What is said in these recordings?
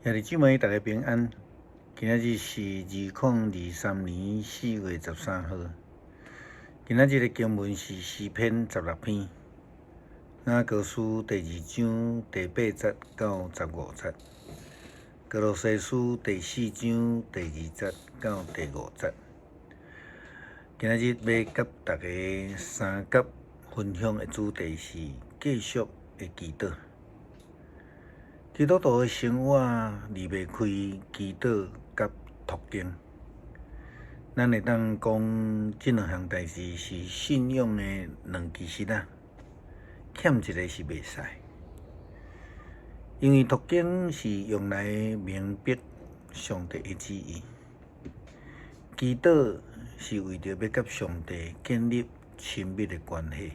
兄弟姊妹，大家平安。今仔日是2023年4月13號。今仔日的經文是詩篇16篇，雅歌書第二章第八節到15節，歌羅西書第四章第二節到第五節。今仔日欲佮大家相佮分享的主題是繼續的祈禱。基督徒的生活離袂開祈禱佮讀經。咱會當講，這兩項代誌是信仰的兩支爍仔，欠一个是袂使。因為讀經是用來明白上帝的旨意，祈禱是為著欲佮上帝建立親密的關係。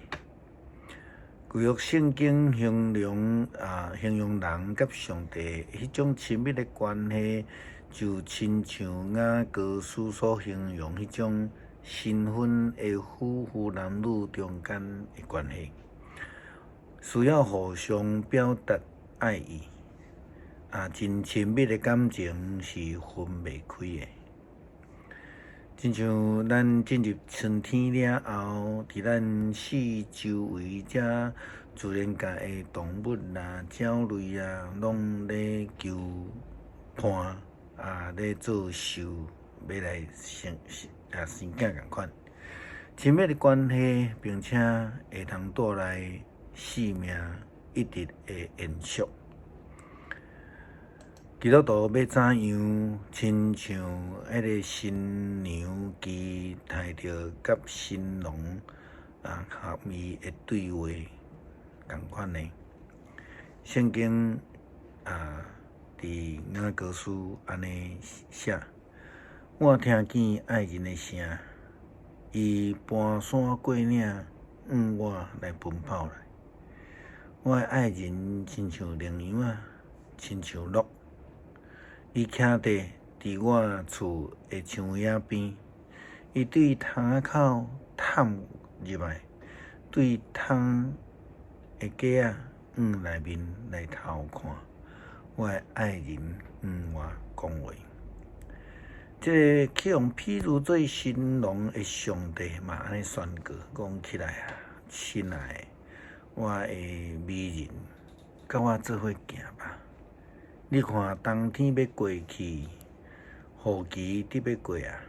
舊約聖經形容人佮上帝彼種親密的關係，就親像雅歌書所形容彼種新婚的夫婦男女中間的關係，需要互相表達愛意，真親密的感情是分袂開的。親像咱進入春天了後，佇咱四周圍遮自然界的動物啦、鳥類啊，攏咧求伴啊，咧做秀，欲來生囝仝款。親密的關係，並且會通帶來生命一直的延續。基督徒欲怎樣？親像彼个新娘期待著佮新郎合伊的對話仝款呢？聖經佇雅歌書按呢寫：我聽見愛人的聲，伊盤山過嶺，向我來奔跑來。我的愛人親像羚羊仔，親像鹿。伊徛佇我厝的牆圍仔邊，伊對窗仔口探入來，對窗的格仔向內面來偷看。我的愛人向我講話。這个去予譬喻做新郎的上帝嘛按呢宣告，講起來啊，親愛的，我的美人，佮我做伙行吧。你看，冬天欲過去，雨季得欲過啊，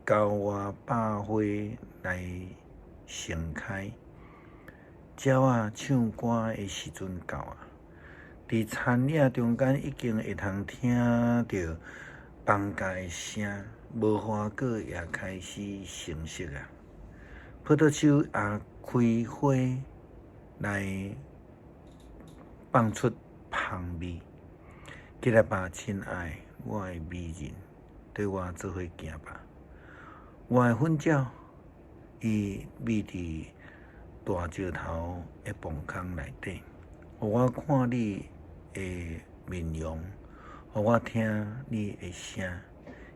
郊外百花來盛開，鳥仔唱歌的時陣到啊！佇田野中間已經會通聽著放假的聲，無花果也開始成熟啊！葡萄樹也開花來放出芳味。起來吧，親愛，我的美人，綴我做伙行吧。我的粉鳥，伊覕佇大石頭的縫空內底，予我看你的面容，予我聽你的聲，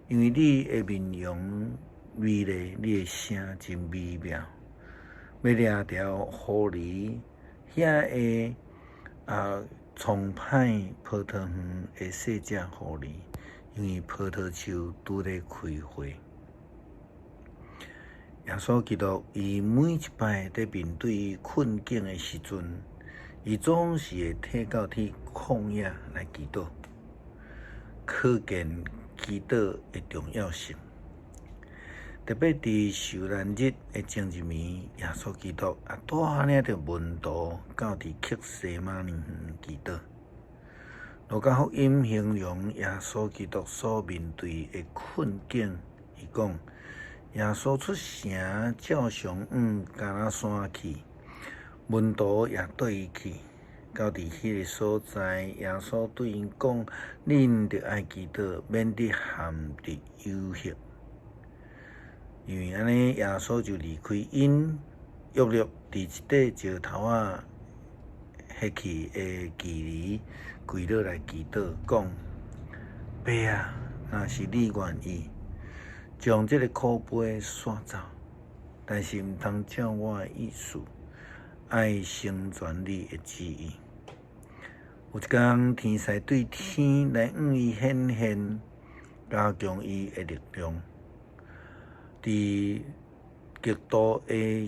因為你的面容美麗，你的聲真美妙。欲掠著狐狸，遐會創歹葡萄園的細隻狐狸，因為葡萄樹拄咧開花。耶穌基督伊每一擺佇面對困境的時陣，伊總是會退到去曠野來祈禱，可見祈禱的重要性。特別佇受難日的前一暝，耶穌基督也帶領著門徒到佇客西馬尼園祈禱。路加福音形容耶穌基督所面對的困境，伊講：耶穌出城，照常往橄欖山去，門徒也綴伊去。到佇彼个所在，耶穌對𪜶講：恁著愛祈禱，免得陷佇誘惑。因為按呢，耶穌就離開𪜶，約略佇一塊石頭仔彼去的距離，跪落來祈禱，講：爸啊，若是你願意，將這个苦杯徙走，但是毋通照我的意思，愛成全你的旨意。有一工，天使對天來向伊顯現，加強伊的力量。佇極度的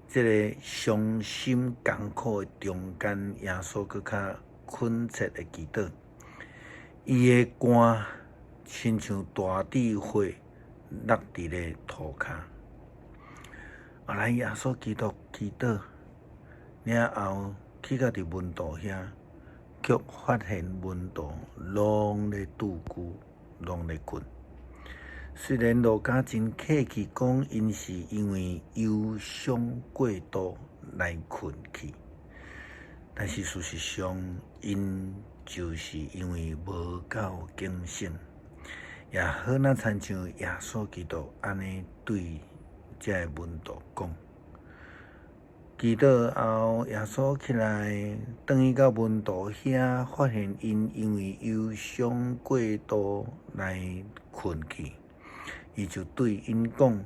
這個傷心艱苦的中間，耶穌閣較懇切的祈禱。伊的汗親像大滴血落佇咧塗跤。後來耶穌基督祈禱了後，去到佇門徒遐，卻發現門徒攏咧拄久，攏咧睏。雖然路加真客氣講，𪜶是因為憂傷過度來睏去，但是事實上，𪜶就是因為無夠警醒，也好若親像耶穌基督按呢對這个門徒講。祈禱後，耶穌起來，轉去到門徒遐，發現𪜶因為憂傷過度來睏去，伊就對𪜶講：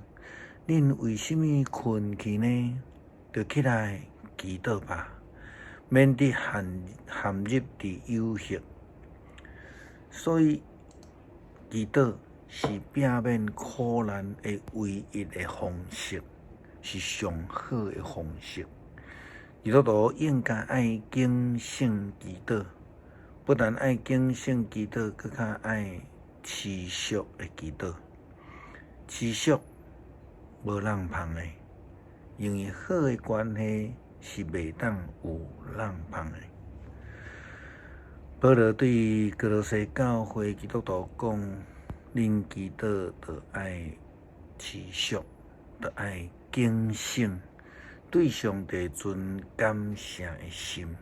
恁為啥物睏去呢？著起來祈禱吧，免得陷入佇誘惑。所以，祈禱是避免苦難的唯一的方式，是上好的方式。基督徒應該愛警醒祈禱，不但愛警醒祈禱，閣較愛持續的祈禱。持續無落放的，因為好的關係是袂當有落放的。保羅對歌羅西教會基督徒講：恁祈禱著愛持續，著愛警醒，對上帝存感謝的心。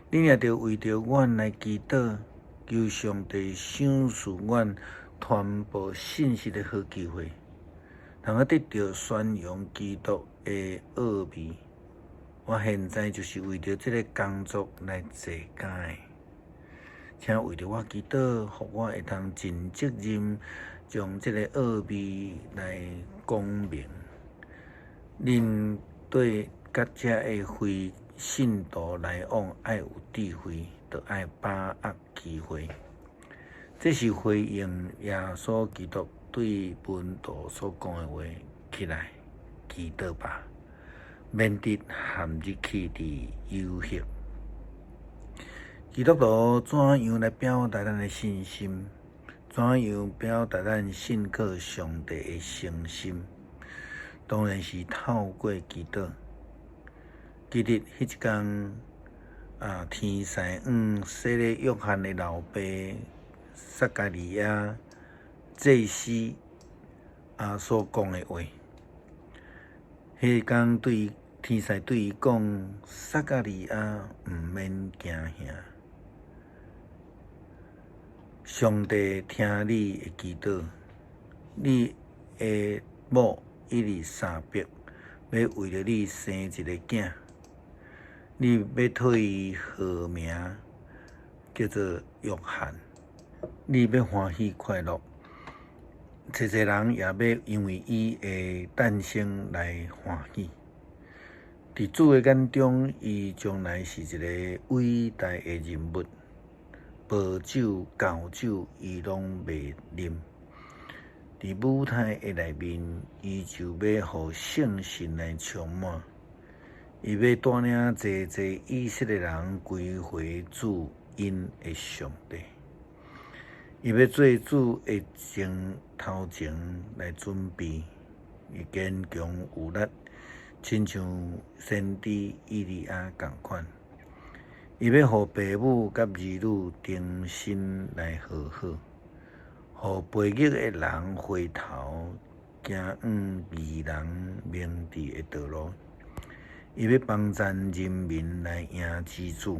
恁也著為著阮來祈禱，求上帝賞賜阮傳播信息的好機會，通好得著宣揚基督的奧秘。我現在就是為著這个工作來坐監的，請為著我祈禱，予我會通盡責任將這个奧秘來講明。恁對佮遮的非信徒來往，愛有智慧，著愛把握機會。這是回應耶穌基督對門徒所講的話：起來，祈禱吧，免得陷入去佇誘惑。基督徒怎樣來表達咱的信心？怎樣表達咱信靠上帝的誠心？當然是透過祈禱。記得彼一工，天使向洗禮約翰的老爸撒迦利亞祭司所講的話。彼一工對天使對伊講：撒迦利亞，毋免驚嚇。上帝聽你的祈禱，你的某伊麗莎白欲為著你生一个囝，你欲予伊號名叫做約翰，你欲歡喜快樂，濟濟人也欲因為伊的誕生來歡喜。佇主的眼中，伊將來是一个偉大的人物，薄酒、厚酒，伊攏袂啉。佇母胎的內面，伊就欲予聖神來充滿，伊欲帶領濟濟以色列人歸回主𪜶的上帝。伊欲做主的前頭前來準備，伊堅強有力，親像先知以利亞仝款。伊欲予爸母佮兒女重新來和好，予背逆的人回頭，行往義人明智的道路。伊欲幫贊人民來迎接主。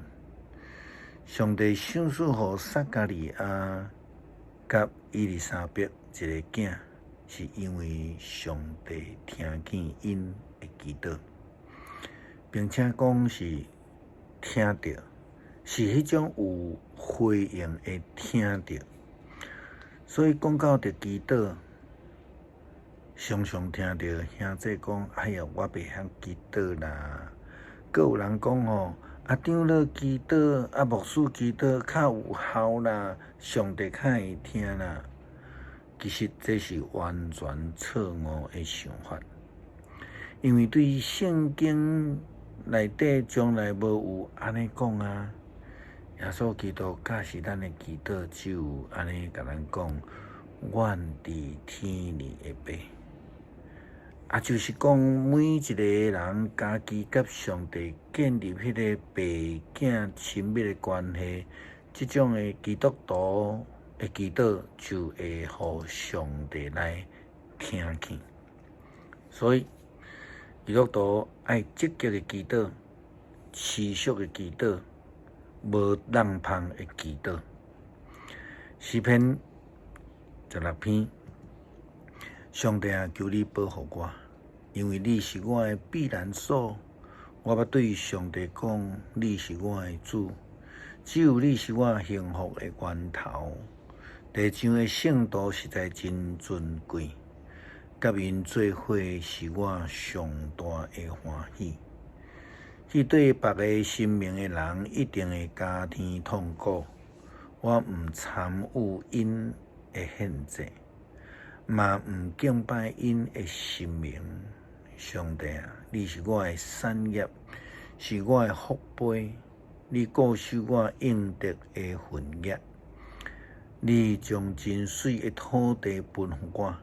上帝賞賜予撒迦利亞佮伊麗莎白一个囝，是因為上帝聽見𪜶的祈禱，並且講是聽著，是彼種有回應的聽著。所以講到著祈禱，常常聽著兄弟講：哎喲，我袂曉祈禱啦。閣有人講吼，啊，長老祈禱，啊，牧師祈禱較有效啦，上帝較會聽啦。其實這是完全錯誤的想法，因為對聖經內底從來無有按呢講啊。耶穌基督教示咱的祈禱，只有按呢共咱講：阮佇天裡的父。啊，就是講每一个人家己佮上帝建立彼个父囝親密的關係，這種的基督徒的祈禱就會予上帝來聽去。所以，基督徒愛積極的祈禱，持續的祈禱，無挵放的祈禱。詩篇16篇，上帝啊，求你保護我，因為你是我的避難所。我欲對上帝講，你是我的主，只有你是我幸福的源頭。地上的聖徒實在真尊貴，佮𪜶做伙是我上大的歡喜。去對別个神明的人，一定會加添痛苦。我毋參與𪜶的獻祭，嘛毋敬拜𪜶的神明。上帝啊，你是我的產業，是我的福杯，你固守我應得的份額。你將真媠的土地分予我，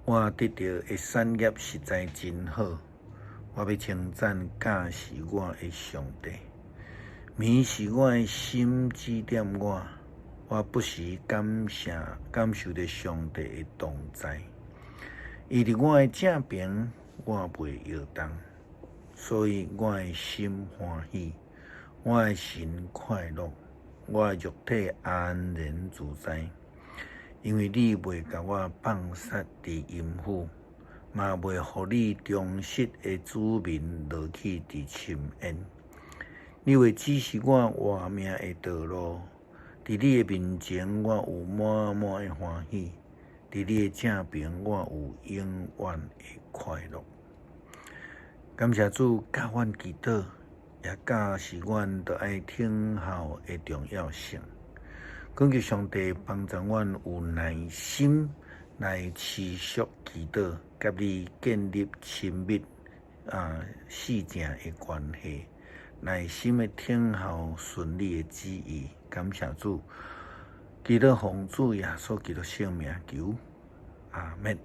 我得著的產業實在真好。我欲稱讚教示我的上帝，暝時我的心指點我，我不時感謝感受著上帝的同在。伊佇我的正爿，我袂搖動，所以我的心歡喜，我的神快樂，我的肉體安然自在，因為你袂共我放殺佇陰府，嘛袂予你忠實的子民落去佇深淵。你會指示我活命的道路，佇你的面前我有滿滿的歡喜，佇你的正爿我有永遠的快樂。感謝主教阮祈禱，也教示阮著愛等候的重要性。懇求上帝幫助阮有耐心來持續祈禱，佮你建立親密啊四正的關係，耐心的等候順你的旨意。感謝主，祈禱奉主耶穌基督聖名求，阿們。